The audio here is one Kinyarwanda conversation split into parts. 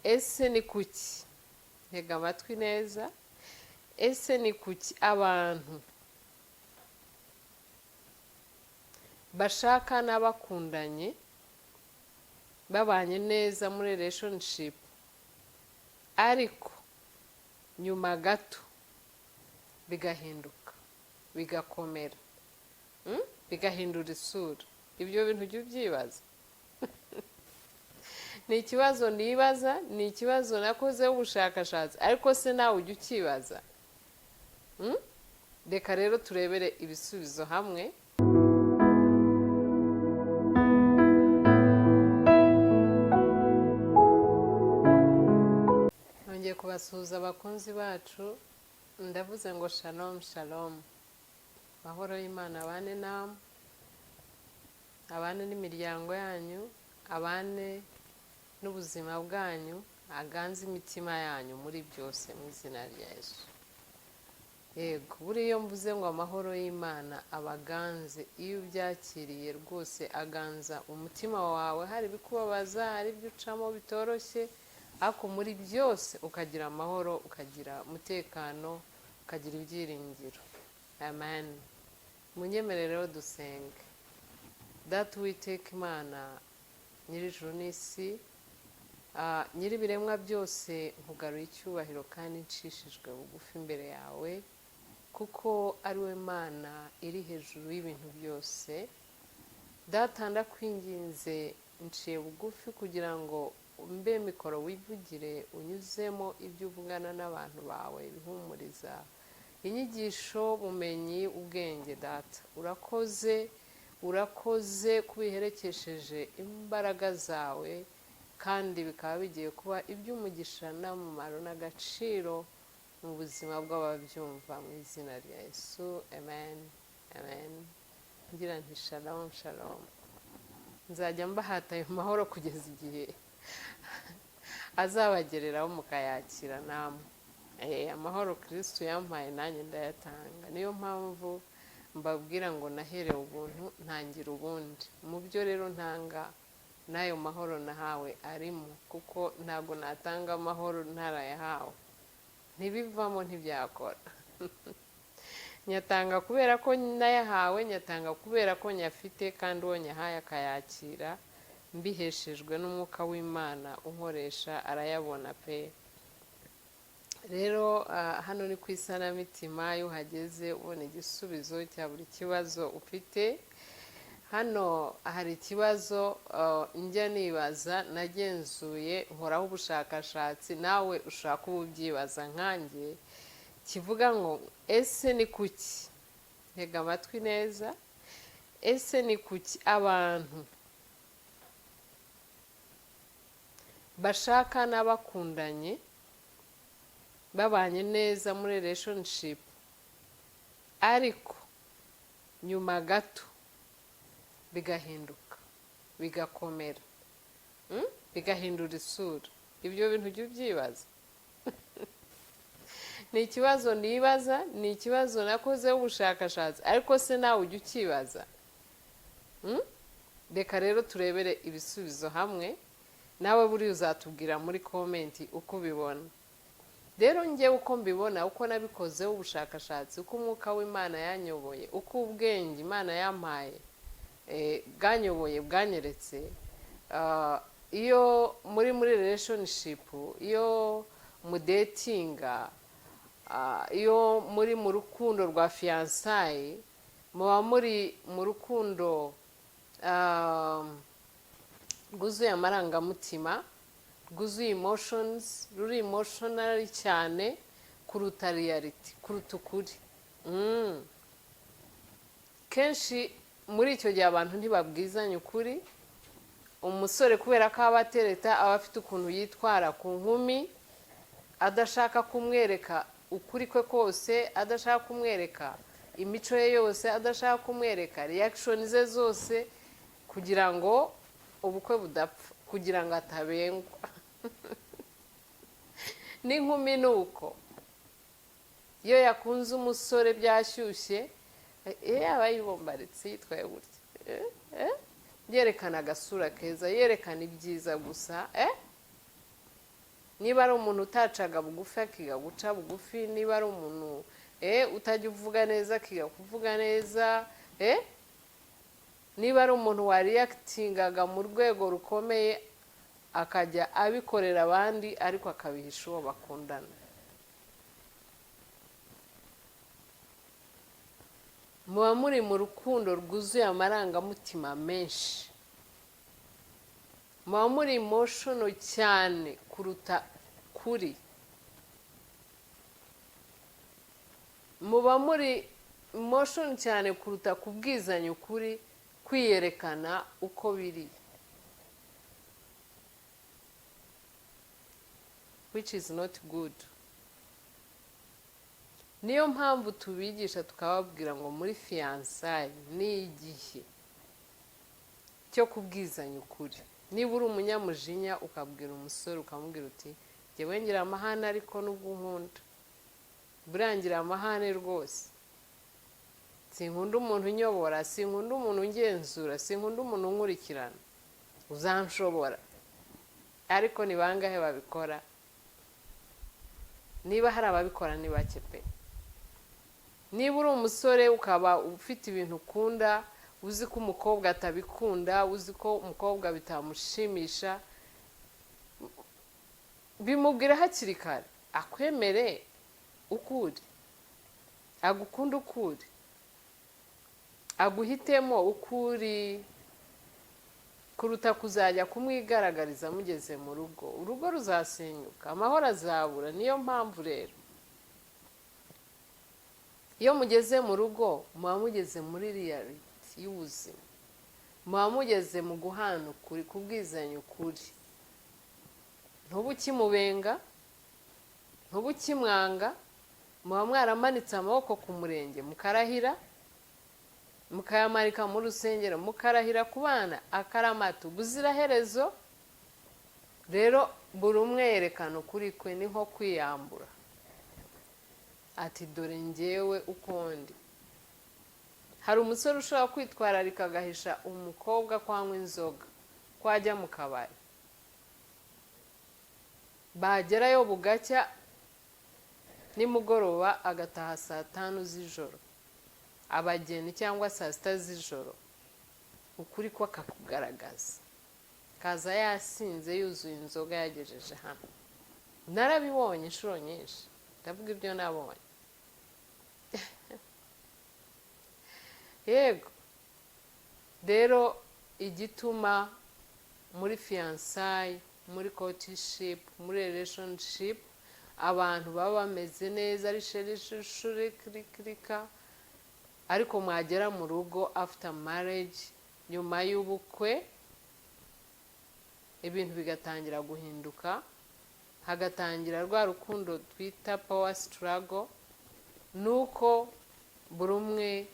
Ese ni kuki? Ntega amatwi neza. Ese ni kuki abantu bashakana bakundanye, babanye neza muri relationship, ariko nyuma gato bigahinduka, bigakomera, bigahindura isura? Ibyo bintu ujya ubyibaza? Ni ikibazo nibaza, ni ikibazo nakozeho ubushakashatsi, ariko se nawe ujya ukibaza? Reka rero turebere ibisubizo hamwe. Nongeye kubasuhuza, abakunzi bacu. Ndavuze ngo shalom shalom, amahoro y'Imana abane namwe, abane n'imiryango yanyu, abane n'ubuzima bwanyu, aganze imitima yanyu muri byose mu izina rya Yesu. Yego, buriya iyo mvuze ngo amahoro y'Imana abaganze, iyo ubyakiriye rwose aganza umutima wawe. Hari ibikubabaza, hari ibyo ucamo bitoroshye, ariko muri byose ukagira amahoro, ukagira umutekano, ukagira ibyiringiro. Amen. Munyemerere rero dusenge. Data Uwiteka Imana nyir'ijuru n'isi, nyir'ibiremwa byose, nkugaruye icyubahiro kandi nshishijwe bugufi imbere yawe, kuko ari we Mana iri hejuru y'ibintu byose. Data, ndakwinginze, nciye bugufi kugira ngo mbe mikoro, wivugire unyuzemo ibyo uvugana n'abantu bawe, bihumuriza, inyigisho, ubumenyi, ubwenge. Data, urakoze, urakoze kubiherekesheje imbaraga zawe, kandi bikaba bigiye kuba iby'umugisha n'umumaro n'agaciro mu buzima bw'ababyumva, mu izina rya Yesu. Amen, amen. Ngira nti shalom shalom. Nzajya mbahata ayo mahoro kugeza igihe azabagereraho mukayakira namwe. Amahoro Kirisitu yampaye nanjye ndayatanga. Niyo mpamvu mbabwira ngo naherewe ubuntu ntangira ubundi. Mu byo rero ntanga, n'ayo mahoro nahawe arimo, kuko ntabwo natanga amahoro ntarayahawe, ntibivamo, ntibyakora. Nyatanga kubera ko nayahawe, nyatanga kubera ko nyafite, kandi uwo nyahaye akayakira mbiheshejwe n'Umwuka w'Imana unkoresha, arayabona pe. Rero hano ni ku Isanamitima. Iyo uhageze ubona igisubizo cya buri kibazo ufite. Hano hari ikibazo njya nibaza, nagenzuye, nkoraho ubushakashatsi, nawe ushaka kuba ubyibaza nkanjye, kivuga ngo: ese ni kuki? Ntega amatwi neza. Ese ni kuki abantu bashakana bakundanye, babanye neza muri relationship, ariko nyuma gato bigahinduka, bigakomera, bigahindura isura? Ibyo bintu ujya ubyibaza? Ni ikibazo nibaza, ni ikibazo nakozeho ubushakashatsi, ariko se nawe ujya ukibaza? Reka rero turebere ibisubizo hamwe. Nawe buriya uzatubwira muri comment uko ubibona. Rero njyewe uko mbibona, uko nabikozeho ubushakashatsi, uko Umwuka w'Imana yanyoboye, uko ubwenge Imana yampaye bwanyoboye, bwanyeretse, iyo muri relationship, iyo mudatinga, iyo muri mu rukundo rwa fiançailles, muba muri mu rukundo rwuzuye amarangamutima, rwuzuye emotions, ruri emotional cyane kuruta reality, kuruta ukuri. Kenshi muri icyo gihe abantu ntibabwizanya ukuri. Umusore, kubera ko aba atereta, aba afite ukuntu yitwara ku nkumi, adashaka kumwereka ukuri kwe kose, adashaka kumwereka imico ye yose, adashaka kumwereka reaction ze zose, kugira ngo ubukwe budapfa, kugira ngo atabengwa. N'inkumi ni uko, iyo yakunze umusore byashyushye, yaba yibombaritse, yitwaye gutya, yerekana agasura keza, yerekana ibyiza gusa. Niba ari umuntu utacaga bugufi, akiga guca bugufi. Niba ari umuntu utajya uvuga neza, akiga kuvuga neza. Niba ari umuntu wareactingaga mu rwego rukomeye, akajya abikorera abandi ariko akabihisha uwo bakundana. Muba muri mu rukundo rwuzuye amarangamutima menshi, muba muri emotional cyane kuruta kuri, muba muri emotion cyane kuruta kubwizanya ukuri, kwiyerekana uko biri, which is not good. Niyo mpamvu tubigisha, tukababwira ngo muri fiançailles ni igihe cyo kubwizanya ukuri. Niba uri umunyamujinya, ukabwira umusore, ukamubwira uti: "Njyewe ngira amahane, ariko nubwo unkunda, buriya ngira amahane rwose. Sinkunda umuntu unyobora, sinkunda umuntu ungenzura, sinkunda umuntu unkurikirana. Uzanshobora?" Ariko ni bangahe babikora? Niba hari ababikora, ni bake pe. Niba uri umusore, ukaba ufite ibintu ukunda, uzi ko umukobwa atabikunda, uzi ko umukobwa bitamushimisha, bimubwira hakiri kare, akwemere uko uri, agukunda uko uri, aguhitemo uko uri, kuruta kuzajya kumwigaragariza mugeze mu rugo. Urugo ruzasenyuka, amahoro azabura. Niyo mpamvu rero iyo mugeze mu rugo, muba mugeze muri reality y'ubuzima, muba mugeze mu guhana ukuri, kubwizanya ukuri. Ntuba ukimubenga, ntuba ukimwanga. Muba mwaramanitse amaboko ku murenge, mukarahira, mukayamanika mu rusengero, mukarahira kubana akaramata ubuziraherezo. Rero buri umwe yerekana ukuri kwe, ni nko kwiyambura, ati: "Dore ngewe uko ndi." Hari umusore ushobora kwitwararika, agahisha umukobwa ko anywa inzoga, ko ajya mu kabari, bagerayo bugacya nimugoroba agataha saa 5 z'ijoro abageni, cyangwa saa 6 z'ijoro. Ukuri ko akakugaragaza, kaza yasinze, yuzuye inzoga, yagejeje hano. Narabibonye inshuro nyinshi, ndavuga ibyo nabonye. Yego, rero igituma muri fiançailles, muri courtship, muri relationship, abantu baba bameze neza, ari chéri, chouchou, kirikirika, ariko mwagera mu rugo, after marriage, nyuma y'ubukwe, ibintu bigatangira guhinduka, hagatangira rwa rukundo twita power struggle, nuko buri umwe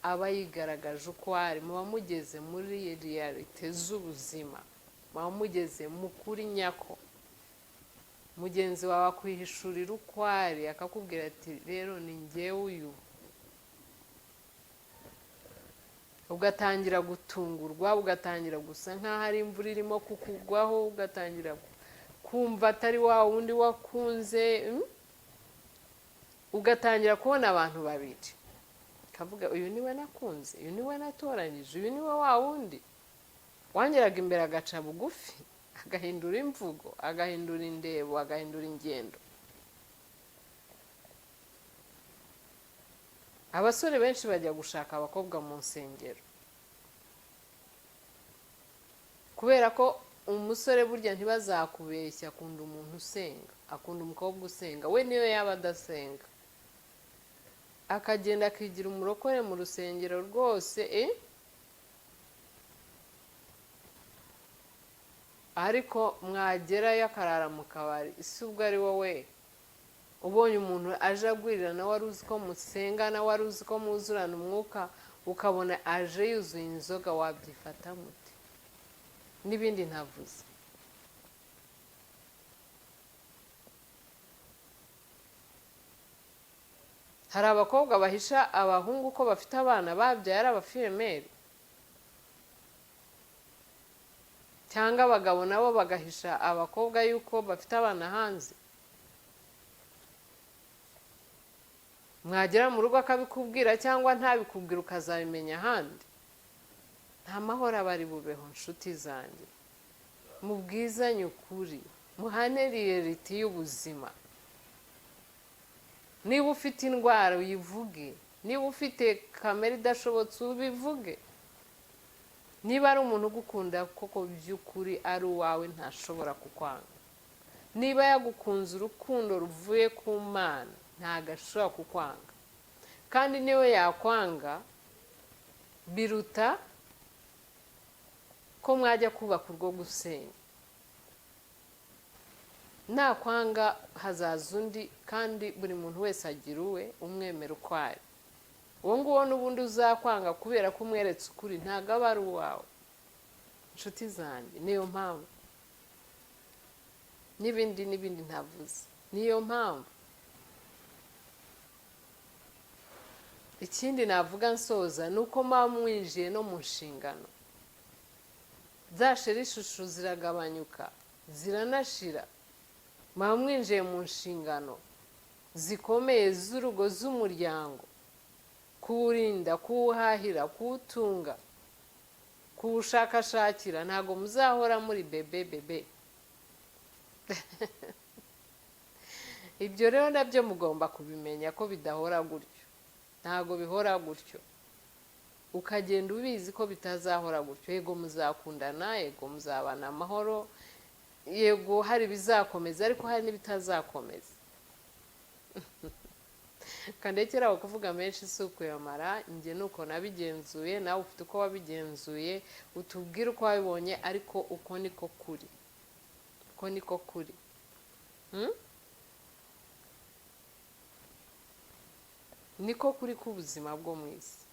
aba yigaragaje uko ari. Muba mugeze muri réalité z'ubuzima, muba mugeze mu kuri nyako. Mugenzi wawe akwihishurira uko ari, akakubwira ati: "Rero ni ngewe uyu." Ugatangira gutungurwa, ugatangira gusa nk'aho ari imvura irimo kukugwaho, ugatangira kumva atari wa wundi wakunze, Ugatangira kubona abantu babiri, ukavuga: "Uyu niwe nakunze, uyu niwe natoranyije, uyu niwe wa wundi wangeraga imbere agaca bugufi, agahindura imvugo, agahindura indebo, agahindura ingendo." Abasore benshi bajya gushaka abakobwa mu nsengero, kubera ko umusore burya, ntibazakubeshya, akunda umuntu usenga, akunda umukobwa usenga. We niyo yaba adasenga, akagenda akigira umurokore mu rusengero rwose, ariko mwagerayo akarara mu kabari. Isi ubwo ari wowe ubonye umuntu aje agwirira, nawe wari uzi ko musenga, nawe wari uzi ko muzurana umwuka, ukabona aje yuzuye inzoga, wabyifata mute? N'ibindi ntavuze. Hari abakobwa bahisha abahungu ko bafite abana babyaye ari abafille-mère, Cyangwa abagabo nabo bagahisha abakobwa yuko bafite abana hanze. Mwagera mu rugo akabikubwira cyangwa ntabikubwira, ukazabimenya ahandi. Nta mahoro aba ari bubeho. Nshuti zanjye, mubwizanye ukuri, muhane reality y'ubuzima. Niba ufite indwara uyivuge, niba ufite kamere idashobotse ubivuge. Niba ari umuntu ugukunda koko by'ukuri ari uwawe, ntashobora kukwanga. Niba yagukunze urukundo ruvuye ku Mana, ntabwo ashobora kukwanga. Kandi niyo yakwanga, biruta ko mwajya kubaka urwo gusenya. Nakwanga hazaza undi, kandi buri muntu wese agira uwe umwemera uko ari. Uwo nguwo n'ubundi uzakwanga kubera ko umweretse ukuri, ntabwo aba ari uwawe. Inshuti zanjye, niyo mpamvu n'ibindi n'ibindi ntavuze, niyo mpamvu. Ikindi navuga nsoza ni uko muba mwinjiye no mu nshingano za chéri chouchou, ziragabanyuka, ziranashira. Muba mwinjiye mu nshingano zikomeye z'urugo, z'umuryango: kuwurinda, kuwuhahira, kuwutunga, kuwushakashakira. Ntabwo muzahora muri bébé bébé. Ibyo rero nabyo mugomba kubimenya ko bidahora gutyo, ntabwo bihora gutyo. Ukagenda ubizi ko bitazahora gutyo. Yego muzakundana, yego muzabana amahoro, yego hari ibizakomeza, ariko hari n'ibitazakomeza. Kandekera aho kuvuga menshi si ukuyamara. Njye nuko nabigenzuye, nawe ufite uko wabigenzuye, utubwire uko wabibonye, ariko uko niko kuri, uko niko kuri. Niko kuri k'ubuzima bwo mu isi,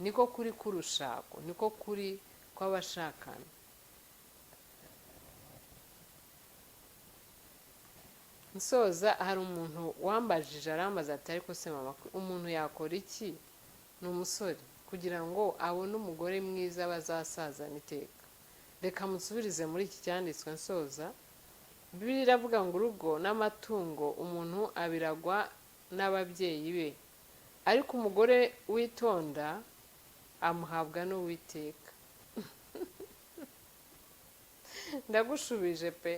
niko kuri k'urushako, niko kuri kw'abashakana. Nsoza, hari umuntu wambajije, arambaza ati: "Ariko se mama, umuntu yakora iki?" Ni umusore, kugira ngo abone umugore mwiza bazasazana iteka. Reka musubirize muri iki cyanditswe nsoza. Bibiliya iravuga ngo urugo n'amatungo umuntu abiragwa n'ababyeyi be, ariko umugore witonda amuhabwa n'Uwiteka. Ndagushubije pe.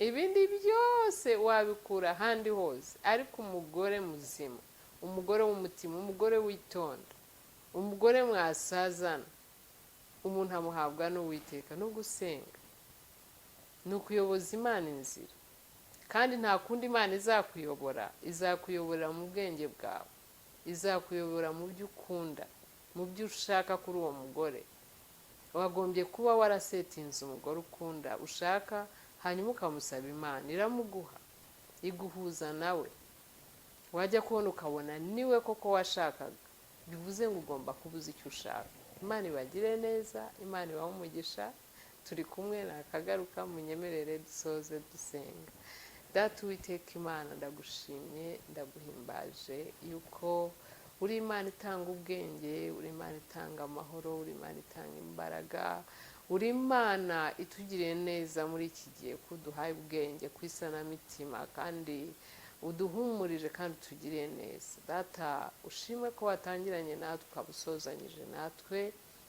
Ibindi byose wabikura ahandi hose, ariko umugore muzima, umugore w'umutima, umugore witonda, umugore mwasazana, umuntu amuhabwa n'Uwiteka. No gusenga ni ukuyoboza Imana inzira, kandi nta kundi Imana izakuyobora. Izakuyoborera mu bwenge bwawe, izakuyobora mu byo ukunda, mu byo ushaka kuri uwo mugore. Wagombye kuba warasetinze umugore ukunda, ushaka, hanyuma ukamusaba Imana, iramuguha, iguhuza nawe. Wajya kubona ukabona niwe koko washakaga. Bivuze ngo ugomba kuba uzi icyo ushaka. Imana ibagire neza, Imana ibahe umugisha. Turi kumwe nakagaruka. Munyemerere dusoze dusenga. Data Uwiteka Imana, ndagushimye, ndaguhimbaje yuko uri Imana itanga ubwenge, uri Imana itanga amahoro, uri Imana itanga imbaraga, uri Imana itugiriye neza muri iki gihe, ko uduhaye ubwenge ku isanamitima, kandi uduhumurije, kandi utugiriye neza. Data, ushimwe ko watangiranye natwe ukaba usozanyije natwe.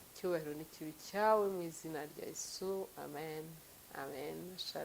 Icyubahiro n'ikibi cyawe mu izina rya Yesu, amen, amen.